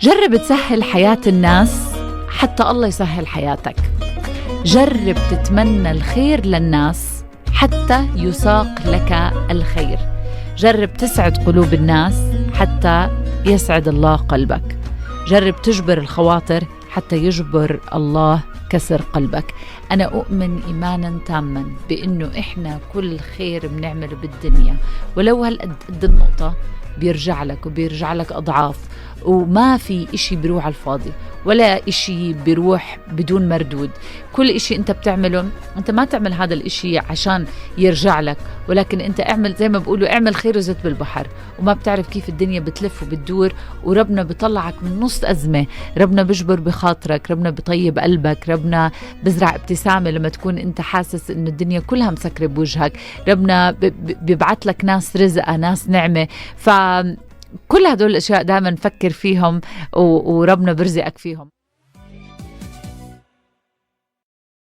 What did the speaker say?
جرب تسهل حياة الناس حتى الله يسهل حياتك. جرب تتمنى الخير للناس حتى يساق لك الخير. جرب تسعد قلوب الناس حتى يسعد الله قلبك. جرب تجبر الخواطر حتى يجبر الله كسر قلبك. أنا أؤمن إيمانا تاما بأنه إحنا كل خير بنعمله بالدنيا ولو هالقد قد النقطة بيرجع لك وبيرجع لك أضعاف، وما في إشي بيروح على الفاضي ولا إشي بيروح بدون مردود. كل إشي أنت بتعمله أنت ما تعمل هذا الإشي عشان يرجع لك، ولكن أنت اعمل زي ما بيقولوا اعمل خير وزت بالبحر، وما بتعرف كيف الدنيا بتلف وبتدور، وربنا بيطلعك من نص أزمة، ربنا بيجبر بخاطرك، ربنا بيطيب قلبك، ربنا بزرع ابتسامة لما تكون أنت حاسس إنه الدنيا كلها مسكرة بوجهك، ربنا بيبعت لك ناس رزقة، ناس نعمة. ف كل هدول الأشياء دائما نفكر فيهم وربنا برزقك فيهم.